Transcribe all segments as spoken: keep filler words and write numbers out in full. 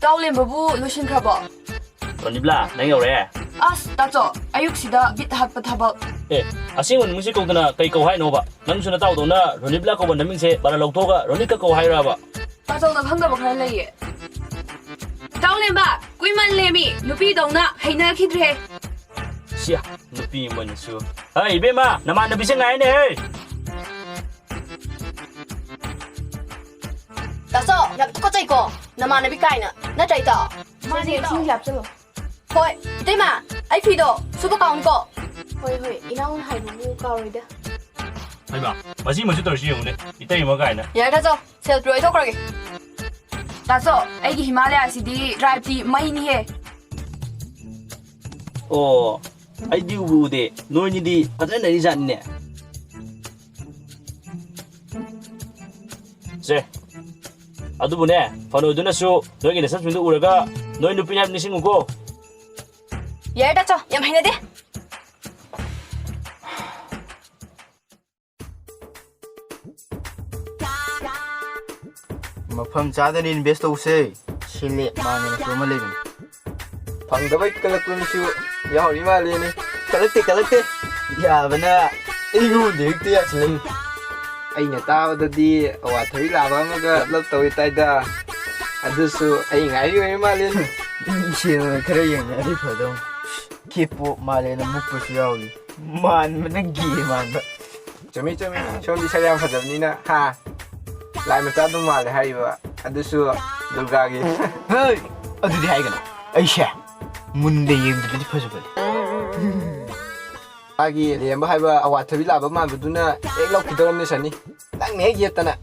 ꯇꯥꯎꯂꯦꯝꯕꯕꯨ ꯂꯣꯏꯁꯤꯟꯈ꯭ꯔꯕꯣ? ꯔꯣꯅꯤꯕ꯭ꯂꯥ, ꯅꯪ ꯌꯧꯔꯛꯑꯦ? ꯑꯁ, ꯇꯥꯆꯧ, ꯑꯌꯨꯛꯁꯤꯗ ꯕꯤꯠ ꯍꯥꯠꯄ ꯊꯕꯛ꯫ ꯑꯦ, ꯑꯁꯦꯡꯕ ꯅꯨꯃꯤꯠꯁꯦ ꯀꯧꯗꯅ ꯀꯩ ꯀꯧ ꯍꯥꯏꯅꯣꯕ? ꯅꯪꯁꯨ ꯅꯇꯥꯎꯗꯧꯅ ꯔꯣꯅꯤꯕ꯭ꯂꯥ ꯀꯧꯕ ꯅꯃꯤꯡꯁꯦ ꯕꯥꯔꯥ ꯂꯧꯊꯣꯛꯑꯒ ꯔꯣꯅꯤꯠꯀ ꯀꯧ ꯍꯥꯏꯔꯕ? ꯇꯥꯆꯧꯅ ꯈꯪꯗꯕ ꯈꯔ ꯂꯩꯌꯦ꯫ ꯇꯥꯎꯂꯦꯝꯕ, ꯀꯨꯏꯃꯜꯂꯦꯃꯤ, ꯅꯨꯄꯤꯗꯧꯅ ꯍꯩꯅꯈꯤꯗ꯭ꯔꯦ꯫ ꯁꯤꯌꯥ, ꯅꯨꯄꯤ ꯑꯃꯅꯁꯨ꯫ ꯍꯩ, ꯏꯕꯦꯝꯃ, ꯅꯃꯥꯟꯅꯕꯤꯁꯦ ꯉꯥꯏꯅꯦ, ꯍꯦ! ꯇꯥꯆꯧ, ꯌꯥꯝ ꯇꯨꯀꯠꯆꯩꯀꯣ, ꯅꯃꯥꯟꯅꯕꯤ ꯀꯥꯏꯅ꯫ ꯅꯠꯇ꯭ꯔꯥ, ꯏꯇꯥꯎ? ꯃꯥꯅꯦ, ꯏꯁꯤꯡꯁꯦ ꯍꯥꯞꯆꯤꯜꯂꯣ꯫ ꯍꯣꯏ, ꯏꯇꯩꯃ, ꯑꯩ ꯐꯤꯗꯣ ꯁꯨꯕ ꯀꯥꯎꯅꯤꯀꯣ꯫ ꯍꯣꯏ, ꯍꯣꯏ, ꯏꯅꯥꯎꯅ ꯍꯥꯏꯕꯕꯨ ꯀꯥꯎꯔꯣꯏꯗ꯫ ꯍꯩꯃꯥ, ꯃꯁꯤ ꯃꯁꯤ ꯇꯧꯔꯤꯁꯤ ꯌꯦꯡꯉꯨꯅꯦ, ꯏꯇꯩꯃ ꯀꯥꯏꯅ꯫ ꯌꯥꯔꯦ, ꯇꯥꯆꯧ, ꯁꯦꯜ ꯄꯤꯔꯣ, ꯑꯩ ꯊꯣꯛꯈ꯭ꯔꯒꯦ꯫ ꯇꯥꯆꯧ, ꯑꯩꯒꯤ ꯍꯤꯃꯥꯂꯌꯥꯁꯤꯗꯤ ꯗ꯭ꯔꯥꯏꯕꯇꯤ ꯃꯩꯅꯤꯍꯦ꯫ ꯑꯣ, ꯑꯩꯗꯤ ꯎꯕꯨ ꯎꯗꯦ, ꯅꯣꯏꯅꯤꯗꯤ ꯐꯖꯅ ꯅꯩꯔꯤꯖꯥꯠꯅꯤꯅꯦ꯫ ꯁꯦ, ꯑꯗꯨꯕꯨꯅꯦ, ꯐꯅꯣꯏꯗꯨꯅꯁꯨ ꯅꯣꯏꯒꯤ ꯅꯁꯛꯁꯤꯡꯗꯨ ꯎꯔꯒ ꯅꯣꯏ ꯅꯨꯄꯤ ꯍꯥꯏꯕ ꯅꯤꯡꯁꯤꯡꯉꯨꯀꯣ꯫ ꯌꯥꯔꯦ, ꯇꯥꯆꯧ, ꯌꯥꯝ ꯍꯩꯅꯗꯦ꯫ ꯃꯐꯝ ꯆꯥꯗꯅ ꯏꯟꯚꯦꯁ ꯇꯧꯁꯦ꯫ ꯁꯤꯜꯂꯦ, ꯃꯥꯡꯉꯦꯅꯁꯨ ꯑꯃ ꯂꯩꯕꯅꯤ꯫ ꯐꯪꯗꯕꯩ ꯀꯜꯂꯛꯄ ꯃꯤꯁꯨ ꯌꯥꯎꯔꯤ ꯃꯥꯜꯂꯦꯅꯦ꯫ ꯀꯜꯂꯛꯇꯦ, ꯀꯜꯂꯛꯇꯦ꯫ ꯌꯥꯕꯅ ꯑꯩꯉꯣꯟꯗ ꯍꯦꯛꯇ ꯌꯥꯁꯤꯜꯂꯛꯏ꯫ ꯑꯩꯅ ꯇꯥꯕꯗꯗꯤ ꯑꯋꯥꯊꯕꯤ ꯂꯥꯕ ꯑꯃꯒ ꯂꯞ ꯇꯧꯏ ꯇꯥꯏꯗ꯫ ꯑꯗꯨꯁꯨ ꯑꯩ ꯉꯥꯏꯔꯤ ꯑꯣꯏꯔ ꯃꯥꯜꯂꯦꯅꯦ꯫ ꯃꯤꯡꯁꯦꯜꯅ ꯈꯔ ꯌꯦꯡꯅꯔꯗꯤ ꯐꯗꯧꯅꯤ꯫ ꯀꯦꯄꯣꯞ ꯃꯥꯜꯂꯦꯅ ꯃꯨꯛꯄꯁꯨ ꯌꯥꯎꯔꯤ꯫ ꯃꯥꯟꯕꯅ ꯒꯦ ꯃꯥꯟꯕ꯫ ꯆꯨꯝꯃꯤ, ꯆꯨꯝꯃꯤ꯫ ꯁꯣꯝꯗꯤ ꯁꯛ ꯌꯥꯝ ꯐꯖꯕꯅꯤꯅ, ꯍꯥ? ꯂꯥꯏ ꯃꯆꯥ ꯑꯗꯨꯝ ꯃꯥꯜꯂꯦ ꯍꯥꯏꯔꯤꯕ, ꯑꯗꯨꯁꯨ ꯗꯨꯔꯒꯥꯒꯤ꯫ ꯍꯩ! ꯑꯗꯨꯗꯤ ꯍꯥꯏꯒꯅꯨ꯫ ꯑꯩꯁꯦ ꯃꯨꯟꯅ ꯌꯦꯡꯗ꯭ꯔꯗꯤ ꯐꯖꯕꯅꯤ꯫ ꯃꯥꯒꯤ ꯂꯦꯝꯕ ꯍꯥꯏꯕ ꯑꯋꯥꯊꯕꯤ ꯂꯥꯕ ꯃꯥꯟꯕꯗꯨꯅ ꯍꯦꯛ ꯂꯧꯈꯤꯗꯧꯔꯝꯅꯦ ꯁꯅꯤ꯫ ꯅꯪꯅ ꯍꯦꯛ ꯌꯦꯠꯇꯅ꯫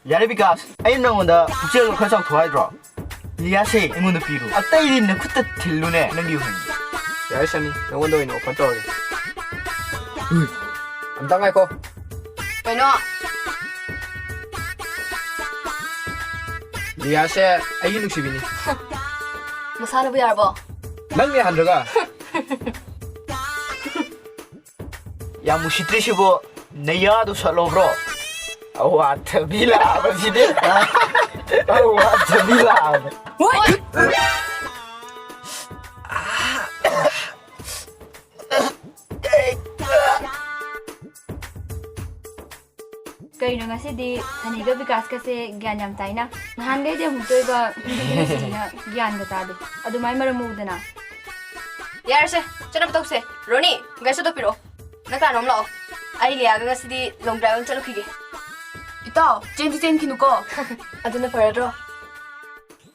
ꯌꯥꯔꯦ ꯕꯤꯀꯥꯁ, ꯑꯩꯅ ꯅꯉꯣꯟꯗ ꯄꯨꯛꯆꯦꯜꯗꯣ ꯈꯔ ꯆꯥꯎꯊꯣꯛ ꯍꯥꯏꯗ꯭ꯔꯣ? ꯂꯤꯌꯥꯁꯦ ꯑꯩꯉꯣꯟꯗ ꯄꯤꯔꯣ꯫ ꯑꯇꯩꯗꯤ ꯅꯈꯨꯠꯇ ꯊꯤꯜꯂꯨꯅꯦ, ꯅꯪꯒꯤ ꯑꯣꯏꯅ꯫ ꯌꯥꯔꯦ ꯁꯅꯤ, ꯅꯉꯣꯟꯗ ꯑꯣꯏꯅ ꯑꯣꯐꯔ ꯇꯧꯔꯒꯦ꯫ ꯎꯝ꯫ ꯑꯝꯇ ꯉꯥꯏꯈꯣ꯫ ꯀꯩꯅꯣ? ꯂꯤꯌꯥꯁꯦ ꯑꯩꯒꯤ ꯅꯨꯡꯁꯤꯕꯤꯅꯤ꯫ ꯃꯁꯥꯅꯕꯨ ꯌꯥꯔꯕꯣ? ꯅꯪꯅ ꯌꯥꯍꯟꯗ꯭ꯔꯒ꯫ ꯌꯥꯝ ꯎꯁꯤꯠꯇ꯭ꯔꯤꯁꯤꯕꯨ ꯅꯌꯥꯗꯨ ꯁꯠꯂꯣꯕ꯭ꯔꯣ? ꯑꯋꯥꯊꯕꯤ ꯂꯥꯛꯑꯕꯁꯤꯗꯤ꯫ ꯑꯋꯥꯊꯕꯤ ꯂꯥꯛꯑꯕ꯫ ꯍꯣꯏ! ꯁꯤꯗꯤ ꯁꯅꯤꯒ ꯕꯤꯀꯥꯁꯀꯁꯦ ꯒ꯭ꯌꯥꯟ ꯌꯥꯝ ꯇꯥꯏꯅ꯫ ꯅꯍꯥꯟꯈꯩꯗꯤ ꯑꯃꯨꯛꯇ ꯑꯣꯏꯕ ꯅꯨꯄꯤꯁꯤꯡꯁꯤꯅ ꯒ꯭ꯌꯥꯟꯒ ꯇꯥꯗꯦ꯫ ꯑꯗꯨꯃꯥꯏꯅ ꯃꯔꯝ ꯃꯣꯛꯎꯗꯅ꯫ ꯌꯥꯔꯁꯦ, ꯆꯠꯅꯕ ꯇꯧꯁꯦ꯫ ꯔꯣꯅꯤ, ꯒꯥꯔꯤ ꯁꯠꯇꯣꯛꯄꯤꯔꯛꯑꯣ꯫ ꯅꯪ ꯀꯅꯥꯅꯣꯝ ꯂꯥꯛꯑꯣ꯫ ꯑꯩ ꯂꯤꯌꯥꯒ ꯉꯁꯤꯗꯤ ꯂꯣꯡ ꯗ꯭ꯔꯥꯏꯚ ꯑꯣꯏꯅ ꯆꯠꯂꯨꯈꯤꯒꯦ꯫ ꯏꯇꯥꯎ, ꯆꯦꯟꯗꯤ ꯆꯦꯟꯈꯤꯅꯨꯀꯣ꯫ ꯑꯗꯨꯅ ꯐꯔꯗ꯭ꯔꯣ?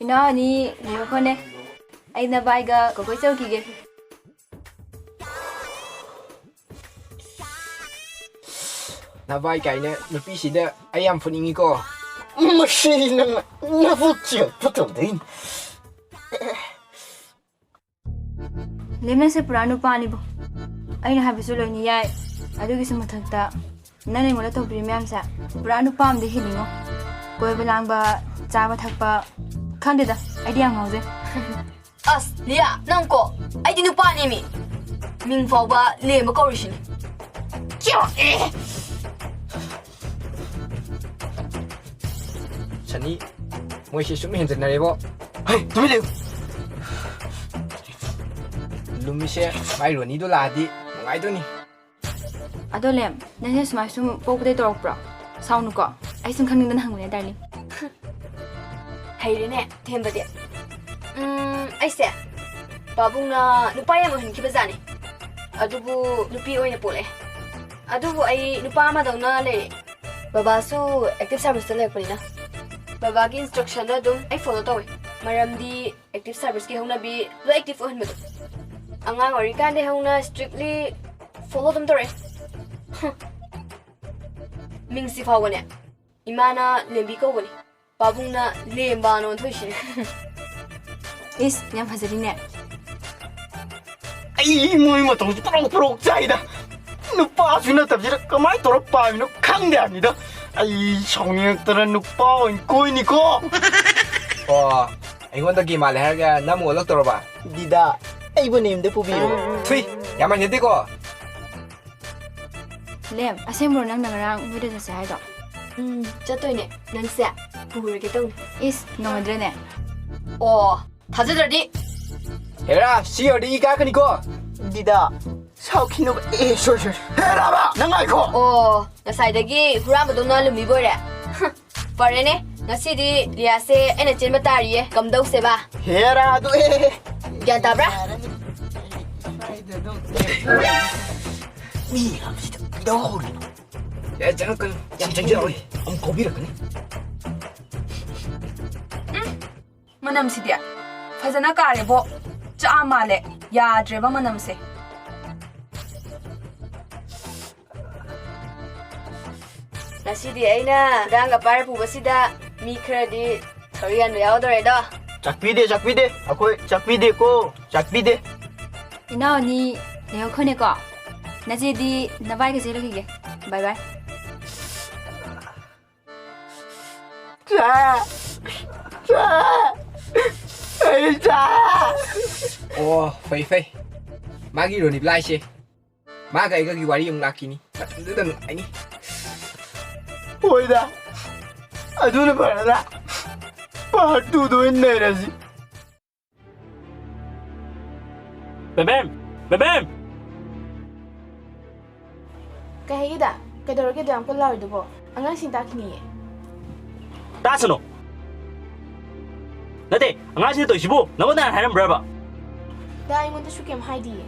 ꯏꯅꯥꯎ ꯑꯅꯤ ꯂꯩꯍꯧꯈꯣꯅꯦ꯫ ꯑꯩ ꯅꯕꯥꯏꯒ ꯀꯣꯀꯣꯏ ꯆꯧꯈꯤꯒꯦ꯫ ꯅꯚꯥꯏ ꯀꯥꯏꯅ ꯅꯨꯄꯤꯁꯤꯗ ꯑꯩ ꯌꯥꯝ ꯐꯨꯅꯤꯡꯉꯤꯀꯣ꯫ ꯃꯁꯤ ꯅꯪ ꯅꯕꯨꯛ ꯆꯦꯜꯄ ꯇꯧꯗꯣꯏꯅꯤ꯫ ꯂꯦꯝꯅꯁꯦ ꯄꯨꯔꯥ ꯅꯨꯄꯥꯅꯤꯕꯣ꯫ ꯑꯩꯅ ꯍꯥꯏꯕꯁꯨ ꯂꯣꯏꯅ ꯌꯥꯏ꯫ ꯑꯗꯨꯒꯤꯁꯨ ꯃꯊꯛꯇ ꯅꯪꯅ ꯑꯩꯉꯣꯟꯗ ꯇꯧꯕꯤꯔꯤ ꯃꯌꯥꯝꯁꯦ ꯄꯨꯔꯥ ꯅꯨꯄꯥ ꯑꯃꯗꯤ ꯍꯦꯜꯂꯤꯉꯣ꯫ ꯀꯣꯏꯕ ꯂꯥꯡꯕ, ꯆꯥꯕ ꯊꯛꯄ, ꯈꯪꯗꯦꯗ, ꯑꯩꯗꯤ ꯌꯥꯝ ꯉꯥꯎꯖꯩ꯫ ꯑꯁ ꯂꯤꯌꯥ, ꯅꯪ ꯀꯣ, ꯑꯩꯗꯤ ꯅꯨꯄꯥꯅꯦꯃꯤ꯫ ꯃꯤꯡ ꯐꯥꯎꯕ ꯂꯦꯝꯕ ꯀꯧꯔꯤꯁꯤꯅꯤ꯫ ꯁꯅꯤ, ꯃꯣꯏꯁꯦ ꯁꯨꯝ ꯍꯦꯟꯖꯟꯅꯔꯦꯕꯣ꯫ ꯍꯩ, ꯇꯨꯃꯤꯟ ꯂꯩꯌꯨ꯫ ꯂꯨꯝꯃꯤꯁꯦ ꯃꯥꯏ ꯔꯣꯅꯤꯗꯣ ꯂꯥꯛꯑꯗꯤ ꯅꯨꯡꯉꯥꯏꯗꯣꯏꯅꯤ꯫ ꯑꯗꯣ ꯂꯦꯝ, ꯅꯪꯁꯦ ꯁꯨꯃꯥꯏ ꯁꯨꯝ ꯄꯣꯛꯄꯗꯩ ꯇꯧꯔꯛꯄ꯭ꯔꯣ? ꯁꯥꯎꯅꯨꯀꯣ, ꯑꯩ ꯁꯨꯝ ꯈꯪꯅꯤꯡꯗꯅ ꯍꯪꯕꯅꯦ ꯗꯥꯔꯂꯤꯡ꯫ ꯍꯩꯔꯦꯅꯦ ꯊꯦꯝꯕꯗꯤ꯫ ꯎꯝ, ꯑꯩꯁꯦ ꯄꯥꯕꯨꯡꯅ ꯅꯨꯄꯥ ꯌꯥꯝ ꯑꯣꯏꯍꯟꯈꯤꯕ ꯖꯥꯠꯅꯤ꯫ ꯑꯗꯨꯕꯨ ꯅꯨꯄꯤ ꯑꯣꯏꯅ ꯄꯣꯛꯂꯛꯑꯦ꯫ ꯑꯗꯨꯕꯨ ꯑꯩ ꯅꯨꯄꯥ ꯑꯃꯗꯧꯅ ꯂꯩꯔꯦ꯫ ꯕꯕꯥꯁꯨ ꯑꯦꯛꯇꯤꯚ ꯁꯥꯔꯚꯤꯁꯇ ꯂꯩꯔꯛꯄꯅꯤꯅ ꯕꯕꯥꯒꯤ ꯏꯟꯁꯇ꯭ꯔꯛꯁꯟꯗ ꯑꯗꯨꯝ ꯑꯩ ꯐꯣꯂꯣ ꯇꯧꯋꯦ꯫ ꯃꯔꯝꯗꯤ ꯑꯦꯛꯇꯤꯚ ꯁꯥꯔꯚꯤꯁꯀꯤ ꯍꯧꯅꯕꯤ ꯂꯣꯏ ꯑꯦꯛꯇꯤꯚ ꯑꯣꯏꯍꯟꯕꯗꯣ꯫ ꯑꯉꯥꯡ ꯑꯣꯏꯔꯤꯀꯥꯟꯗꯩ ꯍꯧꯅ ꯏꯁꯇ꯭ꯔꯤꯛꯂꯤ ꯐꯣꯂꯣ ꯑꯗꯨꯝ ꯇꯧꯔꯛꯑꯦ꯫ ꯍꯝ꯫ ꯃꯤꯡꯁꯤ ꯐꯥꯎꯕꯅꯦ ꯏꯃꯥꯅ ꯂꯦꯝꯕꯤ ꯀꯧꯕꯅꯤ, ꯄꯥꯕꯨꯡꯅ ꯂꯦꯝꯕꯅ ꯑꯣꯟꯊꯣꯛꯏꯁꯤꯅꯦ꯫ ꯏꯁ, ꯌꯥꯝ ꯐꯖꯔꯤꯅꯦ꯫ ꯑꯩ ꯃꯣꯏ ꯃꯇꯧꯁꯤ ꯄꯨꯔꯧ ꯄꯨꯔꯧ ꯆꯥꯏꯗ꯫ ꯅꯨꯄꯥꯁꯨ ꯅꯠꯇꯕꯁꯤꯗ ꯀꯃꯥꯏꯅ ꯇꯧꯔ ꯄꯥꯝꯃꯤꯅꯣ ꯈꯪꯗꯦ ꯍꯥꯏꯕꯅꯤꯗ꯫ ꯑꯩ ꯁꯥꯎꯅꯤꯡꯉꯛꯇꯅ ꯅꯨꯄꯥ ꯑꯣꯏꯅ ꯀꯣꯏꯅꯤꯀꯣ꯫ ꯑꯣ, ꯑꯩꯉꯣꯟꯗ ꯒꯦ ꯃꯥꯜꯂꯦ ꯍꯥꯏꯔꯒ ꯅꯪ ꯑꯃꯨꯛ ꯑꯣꯜꯂꯛꯇꯧꯔꯕ? ꯗꯤꯗꯥ, ꯑꯩꯕꯨ ꯅꯦꯝꯗ ꯄꯨꯕꯤꯔꯣ꯫ ꯊꯨꯏ, ꯌꯥꯝ ꯍꯩꯅꯗꯦꯀꯣ꯫ ꯂꯦꯝ, ꯑꯁꯦꯡꯕ꯭ꯔꯣ ꯅꯪꯅ ꯉꯔꯥꯡ ꯅꯣꯏꯗ ꯆꯠꯁꯦ ꯍꯥꯏꯗꯣ? ꯎꯝ, ꯆꯠꯇꯣꯏꯅꯦ꯫ ꯅꯪꯁꯦ ꯄꯨꯔꯒꯦ ꯇꯧꯅꯤ꯫ ꯏꯁ, ꯉꯝꯃꯗ꯭ꯔꯅꯦ? ꯑꯣ, ꯊꯥꯖꯗ꯭ꯔꯗꯤ꯫ ꯍꯦꯔꯥ, ꯁꯤ ꯌꯧꯔꯗꯤ ꯏ ꯀꯥꯔꯛꯀꯅꯤꯀꯣ꯫ ꯗꯤꯗꯥ, ꯁꯥꯎꯈꯤꯅꯨ꯫ ꯑꯦ, ꯁꯣꯔꯤ, ꯁꯣꯔꯤ꯫ ꯍꯦ, ꯔꯥꯃ, ꯅꯪ ꯉꯥꯏꯈꯣ꯫ ꯑꯣ, ꯉꯁꯥꯏꯗꯒꯤ ꯍꯨꯔꯥꯟꯕꯗꯧꯅ ꯂꯨꯝꯃꯤꯕ ꯑꯣꯏꯔꯦ꯫ ꯍ, ꯐꯔꯦꯅꯦ, ꯉꯁꯤꯗꯤ ꯂꯤꯌꯥꯁꯦ ꯑꯩꯅ ꯆꯦꯟꯕ ꯇꯥꯔꯤꯌꯦ꯫ ꯀꯝꯗꯧꯁꯦꯕ? ꯍꯦꯔꯥ, ꯑꯗꯨ, ꯑꯦ, ꯑꯦ, ꯑꯦ꯫ ꯒ꯭ꯌꯥꯟ ꯇꯥꯕ꯭ꯔꯥ? ꯃꯤ ꯌꯥꯝꯁꯤꯗ ꯀꯩꯗꯧ ꯍꯧꯔꯤꯅꯣ? ꯑꯦ, ꯆꯪꯉꯛꯀꯅꯨ꯫ ꯌꯥꯝ ꯆꯪꯁꯤꯜꯂꯛꯑꯣꯏ꯫ ꯑꯃꯨꯛ ꯐꯥꯎꯕꯤꯔꯛꯀꯅꯤ꯫ ꯎꯝ, ꯃꯅꯝꯁꯤꯗꯤ ꯐꯖꯅ ꯀꯥꯔꯦꯕꯣ꯫ ꯆꯥ ꯃꯥꯜꯂꯦ꯫ ꯌꯥꯗ꯭ꯔꯦꯕ ꯃꯅꯝꯁꯦ꯫ ꯉꯁꯤꯗꯤ ꯑꯩꯅ ꯈꯨꯗꯥꯡꯒ ꯄꯥꯏꯔ ꯄꯨꯕꯁꯤꯗ ꯃꯤ ꯈꯔꯗꯤ ꯊꯧꯔꯤ ꯌꯥꯟꯕ ꯌꯥꯎꯗꯣꯔꯦꯗꯣ꯫ ꯆꯥꯛꯄꯤꯗꯦ, ꯆꯥꯛꯄꯤꯗꯦ꯫ ꯑꯩꯈꯣꯏ ꯆꯥꯛꯄꯤꯗꯦꯀꯣ, ꯆꯥꯛꯄꯤꯗꯦ꯫ ꯏꯅꯥꯎꯅꯤ ꯂꯩꯍꯧꯈꯣꯅꯦꯀꯣ꯫ ꯅꯆꯦꯗꯤ ꯅꯕꯥꯏꯒ ꯆꯦꯜꯂꯨꯈꯤꯒꯦ꯫ ꯕꯥꯏ ꯕꯥꯏ꯫ ꯆꯥ! ꯆꯥ! ꯑꯩ ꯆꯥ! ꯑꯣ, ꯐꯩ, ꯐꯩ꯫ ꯃꯥꯒꯤ ꯔꯣꯅꯤꯕ꯭ꯂꯥ ꯍꯥꯏꯁꯦ꯫ ꯃꯥꯒ ꯑꯩꯒꯒꯤ ꯋꯥꯔꯤ ꯑꯃꯨꯛ ꯂꯥꯛꯈꯤꯅꯤ꯫ ꯃꯊꯟꯗꯨꯗ ꯅꯨꯡꯉꯥꯏꯅꯤ꯫ ꯍꯣꯏꯗ, ꯑꯗꯨꯅ ꯐꯔꯗ꯫ Part two ꯗ ꯑꯣꯏꯅ ꯅꯩꯔꯁꯤ꯫ ꯕꯦꯕꯦꯝ! ꯕꯦꯕꯦꯝ! ꯀꯩ ꯍꯥꯏꯒꯦꯗ? ꯀꯩꯗꯧꯔꯒꯦ ꯑꯗꯨ ꯌꯥꯝ ꯀꯟꯅ ꯂꯥꯎꯔꯤꯗꯨꯕꯣ? ꯑꯉꯥꯡꯁꯤꯡ ꯇꯥꯈꯤꯅꯤꯌꯦ꯫ ꯇꯥꯁꯅꯨ! ꯅꯠꯇꯦ, ꯑꯉꯥꯡꯁꯤꯅ ꯇꯧꯔꯤꯁꯤꯕꯨ ꯅꯉꯣꯟꯗ ꯍꯥꯟꯅ ꯍꯥꯏꯔꯝꯕ꯭ꯔꯕ? ꯗꯥ, ꯑꯩꯉꯣꯟꯗꯁꯨ ꯀꯩꯝ ꯍꯥꯏꯗꯤꯌꯦ꯫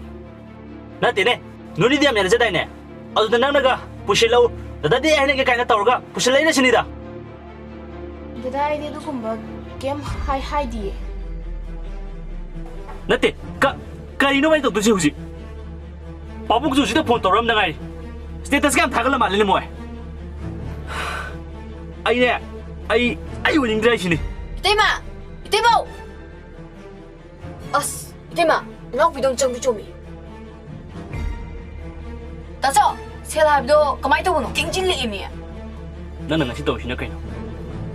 ꯅꯠꯇꯦꯅꯦ, ꯅꯣꯏꯅꯤꯗꯤ ꯌꯥꯝ ꯌꯥꯅꯖꯗꯥꯏꯅꯦ? ꯑꯗꯨꯗ ꯅꯪꯅꯒ ꯄꯨꯁꯤꯜꯂꯧ, ꯗꯗꯥꯗꯤ ꯍꯥꯏꯅꯒꯦ ꯀꯥꯏꯅ ꯇꯧꯔꯒ ꯄꯨꯁꯤꯜꯂꯛꯏꯔ ꯁꯤꯅꯤꯗ꯫ ꯗꯗꯥ, ꯑꯩꯗꯤ ꯑꯗꯨꯒꯨꯝꯕ ꯀꯩꯝ ꯍꯥꯏ-, ꯍꯥꯏꯗꯤꯌꯦ꯫ ꯅꯠꯇꯦ, ꯀ-, ꯀꯔꯤꯅꯣ ꯑꯩꯅ ꯇꯧꯗꯣꯏꯁꯦ ꯍꯧꯖꯤꯛ? ꯄꯥꯕꯨꯡꯁꯨ ꯍꯧꯖꯤꯛꯇ phone ꯇꯧꯔꯛꯑꯝꯗ ꯉꯥꯏꯔꯤ꯫ Status ꯀ ꯌꯥꯝ ꯊꯥꯒꯠꯂ ꯃꯥꯜꯂꯦꯅꯦ ꯃꯣꯏ꯫ ꯑꯩꯅꯦ, ꯑꯩ, ꯑꯩ ꯑꯣꯏꯅꯤꯡꯗ꯭ꯔꯦ ꯍꯥꯏꯁꯤꯅꯤ꯫ ꯏꯇꯩꯃ! ꯏꯇꯩꯃꯧ! ꯑꯁ, ꯏꯇꯩꯃ, ꯏꯅꯥꯎꯄꯤꯗꯣ ꯑꯃꯨꯛ ꯆꯪꯕꯤ ꯆꯣꯝꯃꯤ꯫ ꯇꯥꯆꯧ, ꯁꯦꯜ ꯍꯥꯏꯕꯗꯣ ꯀꯃꯥꯏ ꯇꯧꯕꯅꯣ? ꯊꯦꯡꯖꯤꯜꯂꯛꯑꯦꯃꯤ꯫ ꯅꯪꯅ ꯉꯁꯤ ꯇꯧꯔꯤꯁꯤꯅ ꯀꯩꯅꯣ?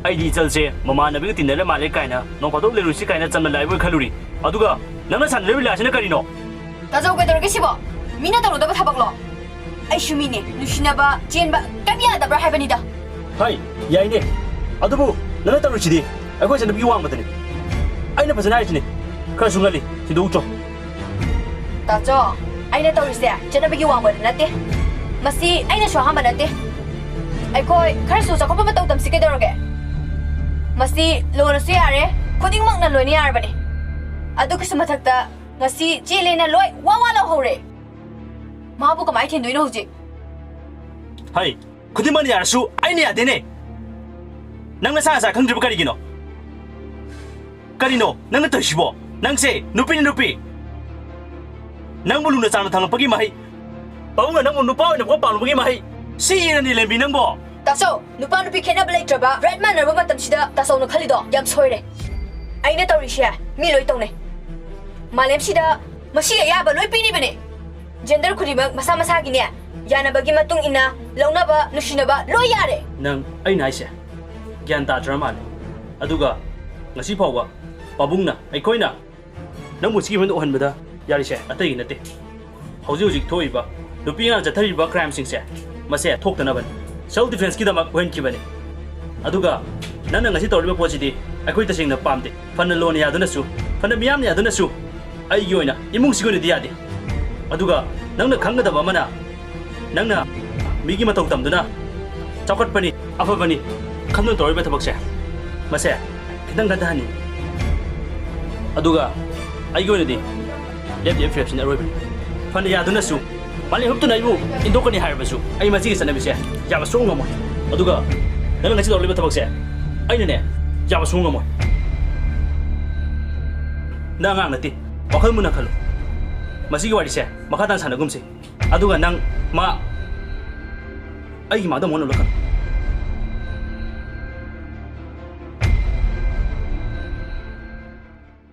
ꯑꯩꯗꯤ ꯏꯆꯜꯁꯦ ꯃꯃꯥꯟꯅꯕꯤꯒ ꯇꯤꯟꯅꯔ ꯃꯥꯜꯂꯦ ꯀꯥꯏꯅ, ꯅꯣꯡ ꯐꯥꯗꯣꯛ ꯂꯩꯔꯨꯁꯤ ꯀꯥꯏꯅ ꯆꯝꯅ ꯂꯥꯛꯏꯕꯣꯏ ꯈꯜꯂꯨꯔꯤ꯫ ꯑꯗꯨꯒ ꯅꯪꯅ ꯁꯥꯟꯅꯔꯤꯕ ꯂꯤꯂꯥꯁꯤꯅ ꯀꯔꯤꯅꯣ? ꯇꯥꯆꯧ, ꯀꯩꯗꯧꯔꯒꯦ ꯁꯤꯕꯣ? ꯃꯤꯅ ꯇꯧꯔꯨꯗꯕ ꯊꯕꯛꯂꯣ? ꯑꯩꯁꯨ ꯃꯤꯅꯦ, ꯅꯨꯡꯁꯤꯅꯕ, ꯆꯦꯟꯕ ꯀꯩꯝ ꯌꯥꯗꯕ꯭ꯔꯥ ꯍꯥꯏꯕꯅꯤꯗ꯫ ꯍꯥꯏ, ꯌꯥꯏꯅꯦ꯫ ꯑꯗꯨꯕꯨ ꯅꯪꯅ ꯇꯧꯔꯤꯁꯤꯗꯤ ꯑꯩꯈꯣꯏ ꯏꯆꯟꯅꯨꯄꯤꯒꯤ ꯋꯥꯡꯃꯗꯅꯤ꯫ ꯑꯩꯅ ꯐꯖꯅ ꯍꯥꯏꯔꯤꯁꯤꯅꯤ, ꯈꯔꯁꯨ ꯉꯜꯂꯤ, ꯊꯤꯟꯗꯣꯛꯎꯆꯣ꯫ ꯇꯥꯆꯧ, ꯑꯩꯅ ꯇꯧꯔꯤꯁꯦ ꯆꯠꯅꯕꯒꯤ ꯋꯥꯡꯃꯗ ꯅꯠꯇꯦ꯫ ꯃꯁꯤ ꯑꯩꯅꯁꯨ ꯑꯍꯥꯟꯕ ꯅꯠꯇꯦ꯫ ꯑꯩꯈꯣꯏ ꯈꯔꯁꯨ ꯆꯥꯎꯈꯠꯄ ꯃꯇꯧ ꯇꯝꯁꯤ ꯀꯩꯗꯧꯔꯒꯦ? ꯃꯁꯤ ꯂꯣꯟꯅꯁꯨ ꯌꯥꯔꯦ, ꯈꯨꯗꯤꯡꯃꯛꯅ ꯂꯣꯏꯅ ꯌꯥꯔꯕꯅꯤ꯫ ꯑꯗꯨꯒꯤꯁꯨ ꯃꯊꯛꯇ ꯉꯁꯤ ꯆꯦꯜꯂꯦꯅ ꯂꯣꯏ ꯋꯥ ꯋꯥ ꯂꯥꯎꯍꯧꯔꯦ꯫ ꯃꯥꯕꯨ ꯀꯃꯥꯏꯅ ꯊꯦꯝꯗꯣꯏꯅꯣ ꯍꯧꯖꯤꯛ? ꯍꯩ, ꯈꯨꯗꯤꯡꯃꯛꯅ ꯌꯥꯔꯁꯨ ꯑꯩꯅ ꯌꯥꯗꯦꯅꯦ꯫ ꯅꯪ ꯅꯁꯥ ꯅꯁꯥ ꯈꯪꯗ꯭ꯔꯤꯕ ꯀꯔꯤꯒꯤꯅꯣ? ꯀꯔꯤꯅꯣ ꯅꯪꯅ ꯇꯧꯔꯤꯁꯤꯕꯣ? ꯅꯪꯁꯦ ꯅꯨꯄꯤꯅꯤ ꯅꯨꯄꯤ꯫ ꯅꯪꯕꯨ ꯂꯨꯅ ꯆꯥꯟꯅ ꯊꯝꯂꯛꯄꯒꯤ ꯃꯍꯩ, ꯄꯥꯕꯨꯡꯅ ꯅꯪꯕꯨ ꯅꯨꯄꯥ ꯑꯣꯏꯅ ꯄꯣꯛꯄ ꯄꯥꯝꯂꯨꯕꯒꯤ ꯃꯍꯩ꯫ ꯁꯤ ꯏꯔꯅꯤ ꯂꯦꯝꯕꯤ ꯅꯪꯕꯣ꯫ ꯇꯥꯆꯧ, ꯅꯨꯄꯥ ꯅꯨꯄꯤ ꯈꯦꯠꯅꯕ ꯂꯩꯇ꯭ꯔꯕ right ꯃꯥꯟꯅꯔꯕ ꯃꯇꯝꯁꯤꯗ ꯇꯥꯆꯧꯅ ꯈꯜꯂꯤꯗꯣ ꯌꯥꯝ ꯁꯣꯏꯔꯦ꯫ ꯑꯩꯅ ꯇꯧꯔꯤꯁꯦ ꯃꯤ ꯂꯣꯏ ꯇꯧꯅꯩ꯫ ꯃꯥꯂꯦꯝꯁꯤꯗ ꯃꯁꯤꯒꯤ ꯑꯌꯥꯕ ꯂꯣꯏ ꯄꯤꯔꯤꯕꯅꯦ꯫ Gender ꯈꯨꯗꯤꯡꯃꯛ ꯃꯁꯥ ꯃꯁꯥꯒꯤꯅꯦ, ꯌꯥꯅꯕꯒꯤ ꯃꯇꯨꯡ ꯏꯟꯅ ꯂꯧꯅꯕ, ꯅꯨꯡꯁꯤꯅꯕ ꯂꯣꯏ ꯌꯥꯔꯦ꯫ ꯅꯪ ꯑꯩꯅ ꯍꯥꯏꯁꯦ ꯒ꯭ꯌꯥꯟ ꯇꯥꯗ꯭ꯔ ꯃꯥꯜꯂꯦ꯫ ꯑꯗꯨꯒ ꯉꯁꯤ ꯐꯥꯎꯕ ꯄꯥꯕꯨꯡꯅ, ꯑꯩꯈꯣꯏꯅ ꯅꯪꯕꯨ ꯁꯤꯒꯤ ꯃꯐꯝꯗ ꯑꯣꯏꯍꯟꯕꯗ ꯌꯥꯔꯤꯁꯦ ꯑꯇꯩꯒꯤ ꯅꯠꯇꯦ꯫ ꯍꯧꯖꯤꯛ ꯍꯧꯖꯤꯛ ꯊꯣꯛꯏꯕ ꯅꯨꯄꯤ ꯑꯉꯥꯡ ꯆꯠꯊꯔꯤꯕ crimeꯁꯤꯡꯁꯦ, ꯃꯁꯦ ꯊꯣꯛꯇꯅꯕꯅꯤ꯫ Self defenceꯀꯤꯗꯃꯛ ꯑꯣꯏꯍꯟꯈꯤꯕꯅꯤ꯫ ꯑꯗꯨꯒ ꯅꯪꯅ ꯉꯁꯤ ꯇꯧꯔꯤꯕ ꯄꯣꯠꯁꯤꯗꯤ ꯑꯩꯈꯣꯏ ꯇꯁꯦꯡꯅ ꯄꯥꯝꯗꯦ꯫ ꯐꯅ ꯂꯣꯟ ꯌꯥꯗꯨꯅꯁꯨ, ꯐꯅ ꯃꯤꯌꯥꯝꯅ ꯌꯥꯗꯨꯅꯁꯨ, ꯑꯩꯒꯤ ꯑꯣꯏꯅ, ꯏꯃꯨꯡꯁꯤꯒꯤ ꯑꯣꯏꯅꯗꯤ ꯌꯥꯗꯦ꯫ ꯑꯗꯨꯒ ꯅꯪꯅ ꯈꯪꯒꯗꯕ ꯑꯃꯅ, ꯅꯪꯅ ꯃꯤꯒꯤ ꯃꯇꯧ ꯇꯝꯗꯨꯅ ꯆꯥꯎꯈꯠꯄꯅꯤ, ꯑꯐꯕꯅꯤ ꯈꯟꯗꯨꯅ ꯇꯧꯔꯤꯕ ꯊꯕꯛꯁꯦ, ꯃꯁꯦ ꯈꯤꯇꯪ ꯈꯟꯊꯍꯟꯅꯤꯡꯉꯤ꯫ ꯑꯗꯨꯒ ꯑꯩꯒꯤ ꯑꯣꯏꯅꯗꯤ left left rapꯁꯤꯅ ꯑꯔꯣꯏꯕꯅꯤ꯫ ꯐꯅ ꯌꯥꯗꯨꯅꯁꯨ, ꯃꯥꯂꯦꯝ ꯍꯨꯞꯇꯨꯅ ꯑꯩꯕꯨ ꯏꯟꯊꯣꯛꯀꯅꯤ ꯍꯥꯏꯔꯕꯁꯨ, ꯑꯩ ꯃꯁꯤꯒꯤ ꯆꯠꯅꯕꯤꯁꯦ ꯌꯥꯕ ꯁꯨꯡꯉꯝ ꯉꯝꯃꯣꯏ꯫ ꯑꯗꯨꯒ ꯅꯪꯅ ꯉꯁꯤ ꯇꯧꯔꯛꯂꯤꯕ ꯊꯕꯛꯁꯦ, ꯑꯩꯅꯅꯦ, ꯌꯥꯕ ꯁꯨꯡꯉꯝ ꯉꯝꯃꯣꯏ꯫ ꯅꯪ ꯑꯉꯥꯡ ꯅꯠꯇꯦ, ꯋꯥꯈꯜ ꯃꯨꯟꯅ ꯈꯜꯂꯨ꯫ ꯃꯁꯤꯒꯤ ꯋꯥꯔꯤꯁꯦ ꯃꯈꯥ ꯇꯥꯅ ꯁꯥꯟꯅꯒꯨꯝꯁꯤ꯫ ꯑꯗꯨꯒ ꯅꯪ ꯃꯥ ꯑꯩꯒꯤ ꯃꯥꯡꯗ ꯑꯃꯨꯛ ꯍꯟꯅ ꯎꯠꯂꯛꯀꯅꯨ꯫